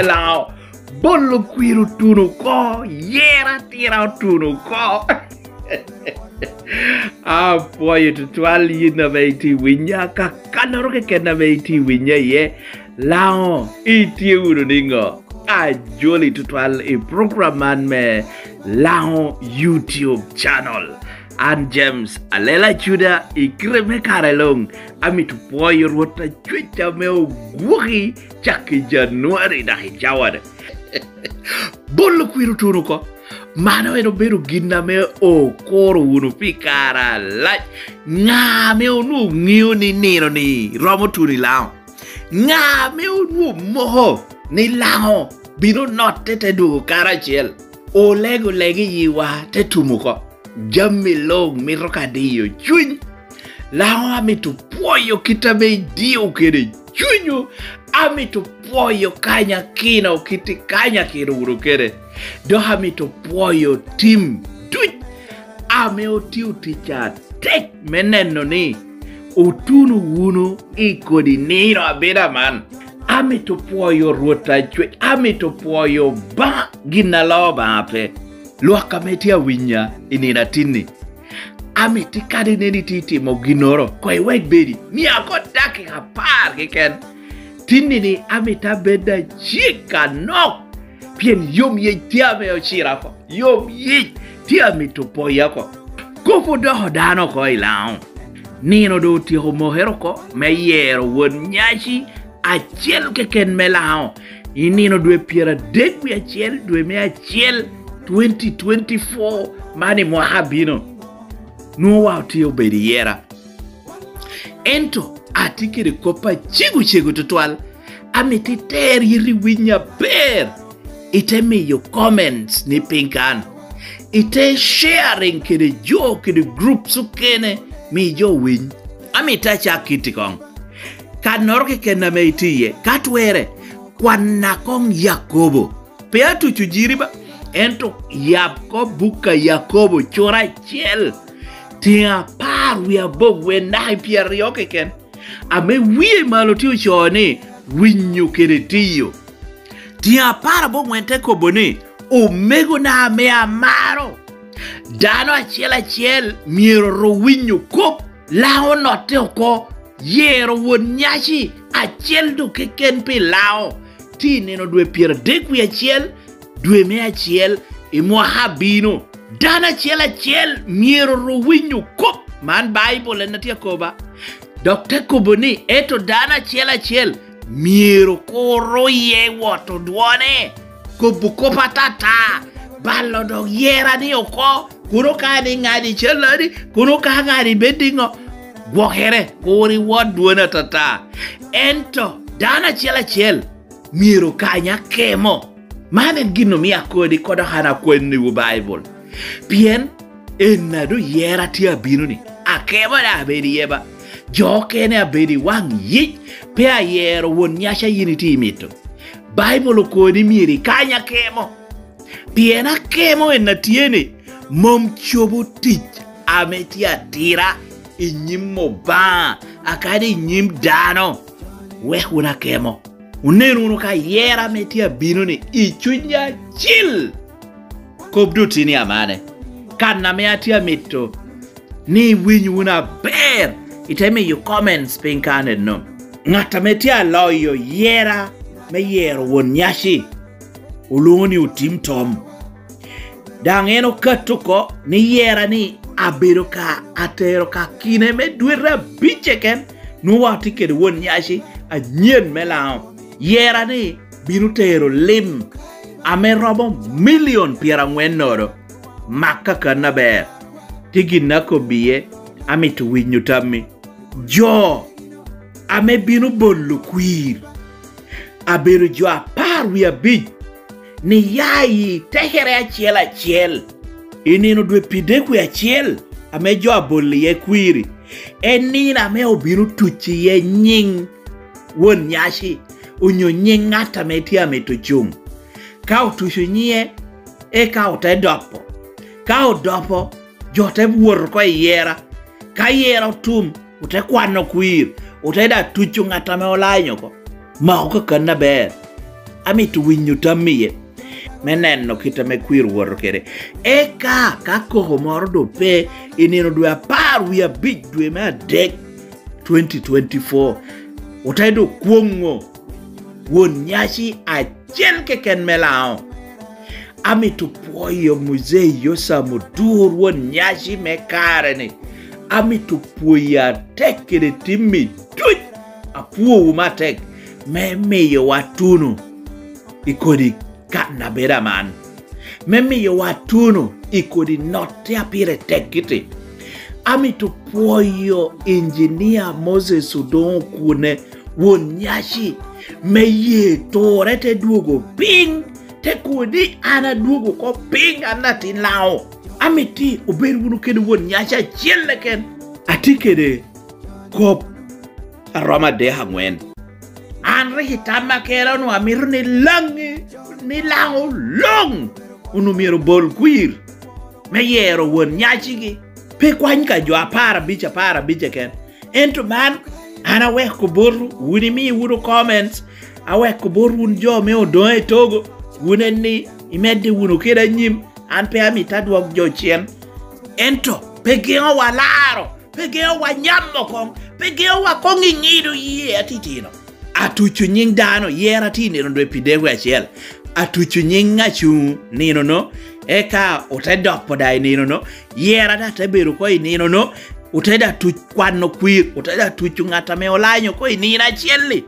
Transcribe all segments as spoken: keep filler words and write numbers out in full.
Laŋo, bolo kwir otuno oko, yera atira otuno oko. Apwoyo tutwal yin ame itye winya, kakannoro keken ame itye winya iye. Laŋo, itye wunu niŋo? Ajoli tutwal i program man me Laŋo YouTube channel. An James Alela Cuda, i kite me kare luŋ, amito pwoyo Rwot Acwec ame ogwoki cak i Januari dok i cawani. Bolo kwir otuno oko. Mano en obedo gin ame okuro wunu pi kare alac. Ŋa ame onwoŋo ŋeo ni nino-ni romo tuno i Laŋo? Ŋa ame onwoŋo moko ni Laŋo bino notte te dwogo karacel? Olego lego i yiwa, te tumo oko. Jami luŋ mito ka diyo cuny. Laŋo, amito pwoyo kit ame idio kede cunyu, amito pwoyo kanyakino kit ikanyakino wunu kede, dok amito pwoyo tim duc ame otio tic atek me neno ni otuno wunu i kodi nino abeda man. Amito pwoyo Rwot Acwec, amito pwoyo Obaŋa gin a loo Obaŋa pe. Lwak ame tye awinya i nino atinni, amito kadi nen itye itimo ginnoro, koŋ iwek bedi, mia oko dakika apar keken. Tinni-ni amito abed acik anok, pien yom yec tye ame ocira oko, yom yec tye amito poya oko. Kop odoko dano oko i Laŋo. Nino doŋ otyeko mokere oko me yero won nyaci acel keken me Laŋo. I nino dwe pyeradek wie acel, dwe me acel, twenty twenty-four, man i mwaka abino, nwoŋo wa otye obedo i yera. Ento atye kede kop acego cego tutwal. Amito iter yit i winy aber, ite miyo comments ni piny kan, ite sharing kede jo kede groups okene, mi jo winy. Amito acak kitti koŋ. Kannoro keken ame itye iye, ka twere, kwanna koŋ Yakobo. Pe atuco jiri ba, ento yab koŋ buk a Yakobo cura acel, tyeŋ apar wie abogwen naka i pyeraryo keken, ame wie malo tye ocoo ni winyo kede tiyo. Tyeŋ apar abogwen te kobo ni, "Omegona ame amaro, dano acel acel myero ru winyo kop, Laŋo onotte oko, yero won nyaci acel doŋ keken pi Laŋo." Tye i nino dwe pyeradek wie acel, dwe me acel, i mwaka abino. Dano acel acel myero ru winyo kop. Man Baibul en a tye akoba. Dok te kobo ni, "Ento dano acel acel myero kur oye wot odwone." Kobo kop atata, balo dok yera ni oko, kono ka ni ŋadi callani, kono ka ŋadi bed iŋo, gwokere, kur iwot dwoni atata. Ento dano acel acel myero kany akemo. Man en gin omio akodi, kodok an akwanniwu Baibul. Pien en a doŋ yera tye abino-ni, akemo daŋ abedo iye ba. Jo okene abedo i waŋ yic, pe ayero won nyaca yin itye imito. Baibul okobo ni myero ikany akemo. Pien akemo en a tye-ni mom cobo tic ame tye atira i nyim Obaŋa, akadi i nyim dano. Wek wun akemo, wunen wunu ka yera ame tye abino-ni i cuny acil. Kop doŋ tye ni amane. Kan ame atye amito ni iwiny wunu aber, ite miyo comments piny kan enno. Ŋat ame tye aloyo yera me yero won nyaci, olwoŋo ni Otim Tom. Daŋ en okato oko ni yera-ni abedo ka atero ka kine me dwete abic keken, nwoŋo wa otye kede won nyaci anyen me Laŋo. Yera-ni bino tero lim ame romo milion pyeraŋwen nono. Mak kakan aber, tye gin akobbi iye, amito winyo tammi. Jo ame bino bolo kwir abedo jo apar wie abic, ni ya i tekere acel acel, i nino dwe pyeradek wie acel ame jo abolo iye kwir-ri, en nino ame obino tuco iye nyiŋ won nyaci, onyo nyiŋ ŋat ame tye amito cuŋ. Ka otuco nyiŋe, eka ote dopo. Ka odopo, jo te wot oko i yera. Ka yera otum, ote kwano kwir, ote daŋ tuco ŋat ame olanyo oko. Mako kakanni aber. Amito winyo tam iye me neno kit ame kwir woto kede. Eka ka koko moro doŋ pe i nino dwe apar wie abic dwe me adek twenty twenty-four, ote doŋ kwoŋo won nyaci acel keken me Laŋo. Amito pwoyo Muzei Yosam Odur, won nyaci me kare-ni. Amito pwoyi atek kede timmi duc. Apwowu matek me miyowa tuno i kodi kan abedo aman, me miyowa tuno i kodi notte a pire tek kiti. Amito pwoyo Injinia Moses Odoŋo Okune, won nyaci, me ye turre te dwogo piny, te kobo ni, "An adwogo oko piny, an atin Laŋo." Amito obed wunu kede won nyaci acel keken. Atye kede kop a romo adek aŋwen. An rik i tamma kera onwoŋo amito ni Laŋi, ni Laŋo luŋ onwoŋo myero obol kwir me yero won nyacigi. Pe kwany ka jo apar abic, apar abic keken. Ento man, an aweko botwu, wun imi wunu comments, aweko bot wun jo me Odoŋo i Togo, wun en ni imedde wunu kede anyim, an pe amito adwok jo cen. Ento pe geŋowa laro, pe geŋowa nyamo koŋ, pe geŋowa koŋ i ŋido yie atitino. Atuco nyiŋ dano, yera tye i nino dwe pi dek wie acel. Atuco nyiŋ acuŋ nino-no, eka ote dok poda i nino-no, yera daŋ te bedo oko i nino-no, ote daŋ tuc kwano kwir, ote daŋ tuco ŋat ame olanyo oko i nino acel-li.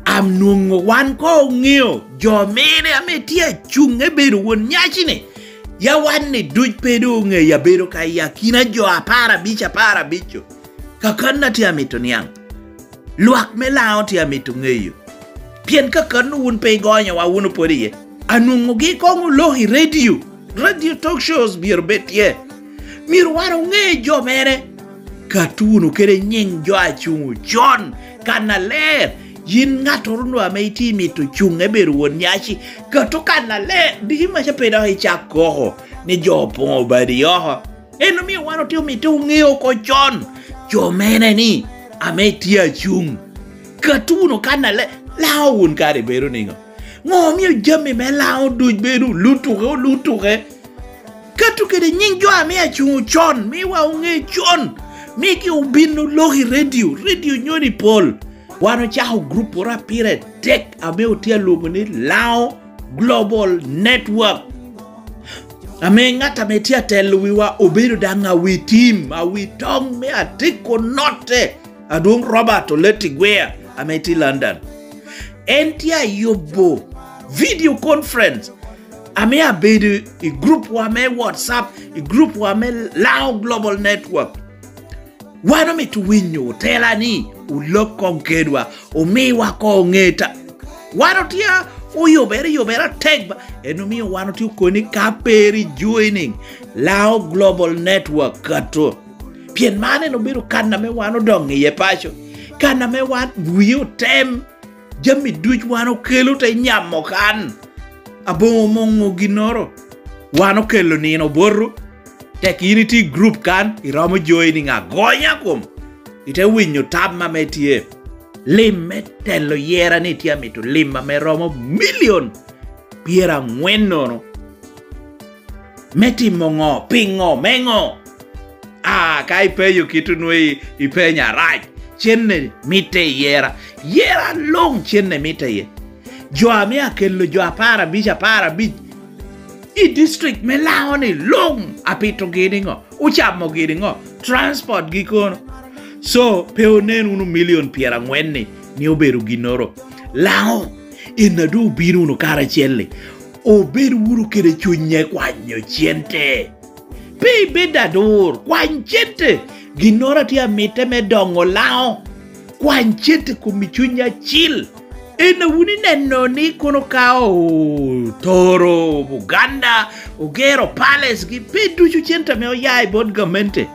Anwoŋo wan koŋ oŋeo jo mene ame tye acuŋ ebedo won nyaci-ni. Ya wan-ni duc pe doŋ oŋeyo abedo ka i akina jo apar abic, apar abic-cu. Kakanni atye amito niaŋ. Lwak me Laŋo tye amito ŋeyo. Pien kakanni wun pe igonyowa, wun opwod iye. Anwoŋogi koŋ oloko i redio. Radio talk shows myero bed tye. Myero wan oŋe jo mere. Kat wunu kede nyiŋ jo a cuŋ ocon, kannaler. Yin ŋattoro nwa ame itye mito cuŋ ebedo won nyaci, kat okannaler, diki maca pe dok icak koko ni jo opoŋo badi oko. En omio wan otye omito oŋe oko con jo mene ni ame tye acuŋ. Kat wunu kannaler, Laŋo wun kara ibedo niŋo? Ŋo omio jami me Laŋo duc bedo olutuke, olutuke? Kato kede nyiŋ jo ame acuŋ ocon, miwa oŋe con, migi obin olok i redio, redio nyoni pol. Wan ocako grup moro a pire tek ame otye alwoŋo ni Laŋo Global Network, ame ŋat ame tye atelo wiwa obedo daŋ awi tim, awi toŋ me atiko notte, adwoŋ Robert Oleti Gwea ame tye London. En tye ayubo video conference ame abedo i group wa me WhatsApp, i group wa me Laŋo Global Network. Wan omito winyo otela ni olok koŋ kedwa, omiwa koŋ ŋeta. Wan otye oyubere, yubere atek ba. En omio wan otye okoni ka pe iri joining Laŋo Global Network kato. Pien man en obedo kan ame wan odoŋ iye paco. Kan ame wan wie otem. Jami duc wan okelo te nyamo kan. Aboŋo moŋo ginnoro. Wan okelo nino boto. Tek in itye i group kan, iromo joining agonya kom. Ite winyo tam ame tye. Lim me telo yera ni tye amito lim ame romo milion pyeraŋwen nono. Me timo ŋo? Piŋo? Me ŋo? Ah, ka ipenyo kit onwoŋo i-, ipenyo arac. Cenne mitte i yera. Yera luŋ cenne mitte iye. Jo ame akelo jo apar abic, apar abic i district me Laŋo-ni luŋ apito gini ŋo? Ocamo gini ŋo? Transport gi kono? So, pe onen wunu milion pyeraŋwen-ni ni obedo ginnoro. Laŋo, en a doŋ obino wunu karacel-li, obed wunu kede cuny me kwanyo cente. Pe ibed adur, kwany cente. Ginnoro a tye amitte me doŋo Laŋo, kwany cente kom i cuny acil. En a wun ineno ni kono ka otoro Buganda, ogero palace gi, pe ducu cente ame oya i bot gamente.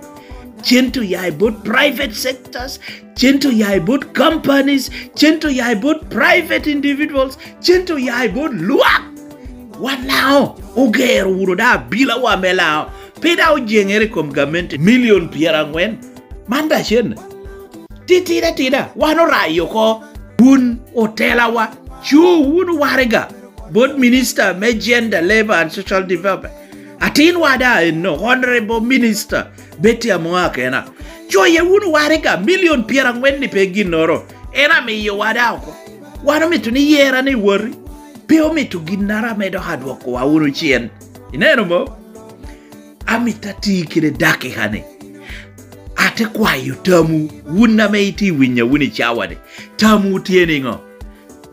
Cente oya i bot private sectors, cente oya i bot companies, cente oya i bot private individuals, cente oya i bot lwak. Wan Laŋo, ogero wunu daŋ abilawa me Laŋo. Pe daŋ ojeŋere i kom gamente milion pyeraŋwen. Man daŋ cen. Titidi atida, wan orayo oko. Wun otelawa, Cu wunu waraga bot Minister me Gender, Labour and Social Development. Atin wada enno, Honorable Minister Betty Amongo Akena. Coye wunu waraga milion pyerangwen-ni pe ginnoro. En amiyo wada oko. Wan omito ni yera ni woti. Pe omito ginnara ame dok adwokowa wunu cen. Ineno mo? Amito ati kede dakika-ni. Ate kwayo tamwu, wun ame itye winyo wunu i cawa-ni. Tamwu tye niŋo?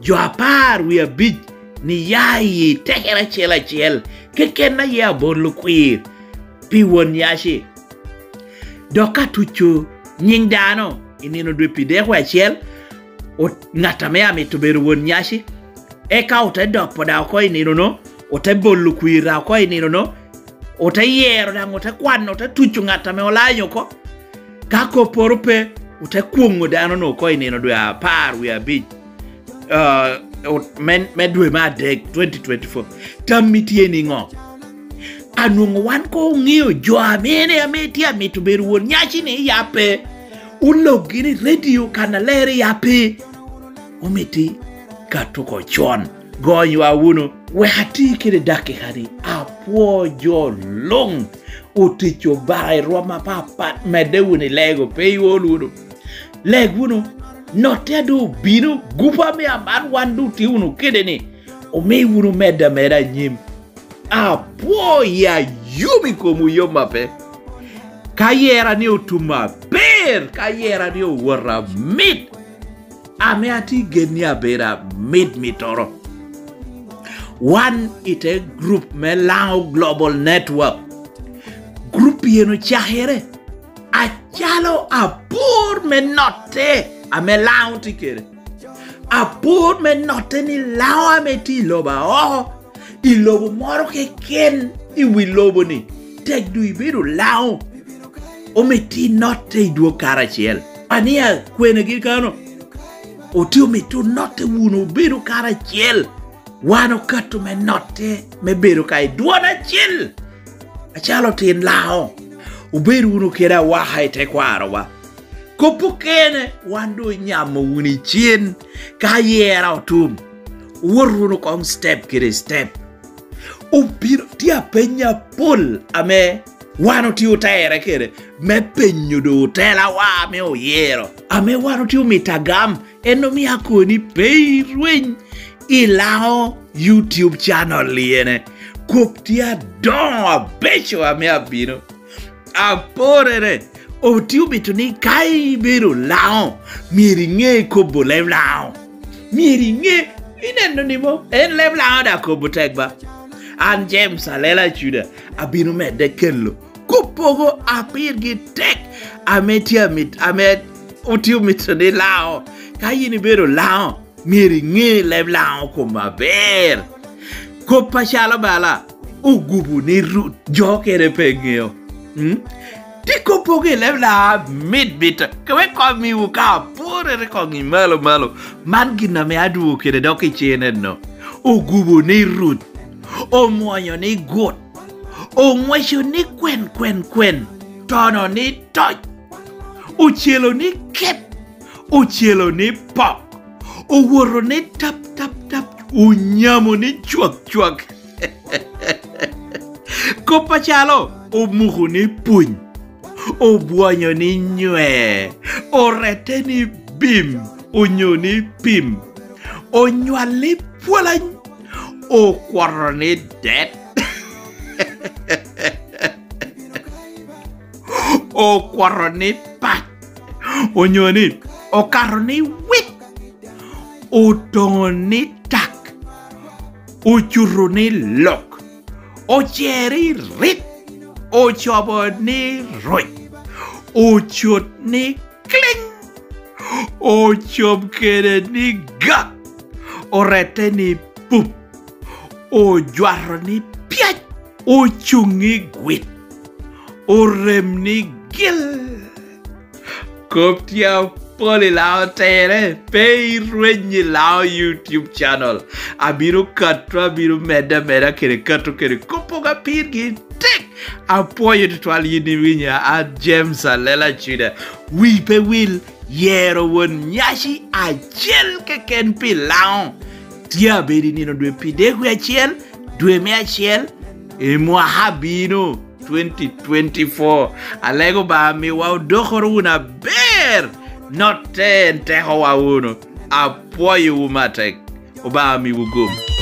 Jo apar wie abic ni ya i tekere acel acel, keken aye abolo kwir pi Won Nyaci. Dok ka tuco nyiŋ dano i nino dwe pyeradek wie acel, ot-, ŋat ame amito bedo Won Nyaci, eka ote dopo daŋ oko i nino-no, ote bolo kwir daŋ oko i nino-no, ote yero daŋ, ote kwano, ote tuco ŋat ame olanyo oko. Ka kopporo pe, ote kwoŋo dano-nu oko i nino dwe apar wie abic, ah, ot-, me, me dwe me adek, twenty twenty-four. Tammi tye niŋo? Anwoŋo wan koŋ oŋeo jo ame en ame tye amito bedo Won Nyaci-ni ya pe. Olok gini i redio kannaler ya pe. Omiti kato oko con. Gonywa wunu. Wek ati kede dakika-ni, apwoo jo luŋ. Otic Obaŋa i rwom apapat, medde wunu i lego, pe iol wunu. Leg wunu, notte a doŋ obino, gupa ame aman wan doŋ tye wunu kede-ni, omi wunu medde ameda anyim. Apwoo i ayom i komwu yom ape. Ka yera ni otum aber, ka yera ni owoto amit, ame atye gen ni abedo amit mittoro. Wan i te grup me Laŋo Global Network, grup yen ocakere acalo apor me notte ame Laŋo tye kede. Apor me notte ni Laŋo ame tye i lobo aoko, i lobo moro keken i wi lobo-ni, tek doŋ ibedo Laŋo. Omito inotte i dwog karacel. Ania kwenegi kano, otye omito onotte wunu obedo karacel. Wan okato me notte me bedo ka i dwon acel, acalo otin Laŋo. Obed wunu kede awaka i tekwarowa. Kop okene, wan doŋ onyamo wunu i cen. Ka yera otum, wot wunu koŋ step kede step. Obino tye apeny apol ame wan otye otere kede me penyo doŋ otelawa ame oyero, ame wan otye omito agam. En omio akoni pe irweny i Laŋo YouTube channel iyene. Kop tye adoŋo abeco ame abino. Aporere, otye omito ni ka ibedo Laŋo, myero iŋe kobo leb Laŋo. Myero iŋe, ineno ni mo, en leb Laŋo daŋ kobo tek ba. An James Alela Acuda abino medde kelo kop mogo a pirgi tek ame tye amit, ame otye omito ni Laŋo. Ka yin ibedo Laŋo, myero iŋe leb Laŋo kom aber. Kop acalo bala, ogubo ni ru-, jo kede pe ŋeo. Mm? Ti kop mogo i leb Laŋo mit mit, ke wek koŋ miwu ka aporere koŋ i malo malo. Man gin ame adwogo kede dok i cene no. Ogubo ni rut, omwonyo ni gut, oŋweco ni kwen, kwen, kwen, tono ni toc, ocelo ni kep, ocelo ni pok, owoto ni tap, tap, tap, onyamo ni cwak, cwak. Kop acalo omuko ni puny, obwonyo ni nywe, orette ni bim, onyo ni pim, onywal ni pwolany, okwoto ni det, okwoto ni pac, onyo ni okato ni wit, otoŋo ni tak, ocuto ni lok, ocer i rit, ocobo ni ruc, ocut ni kliŋ, ocob kede ni gak, orette ni pup, ojwato ni pyac, ocuŋ i gwit, orem ni gil. Kop tye apol i Laŋo tere, pe irweny i Laŋo YouTube channel. Abino kato, abino medde ameda kede kato kede kop mogo a pirgi tek. Apwoyo tutwal yin iwinya, an James Alela Acuda. Wi pe wil, yero Won Nyaci acel keken pi Laŋo. Tye abedo i nino dwe pyeradek wie acel, dwe me acel, i mwaka abino, twenty twenty-four. Alego Obaŋa miwa odokoro wunu aber, notte en tekowa wunu. Apwoyowu matek. Obaŋa miwu gum.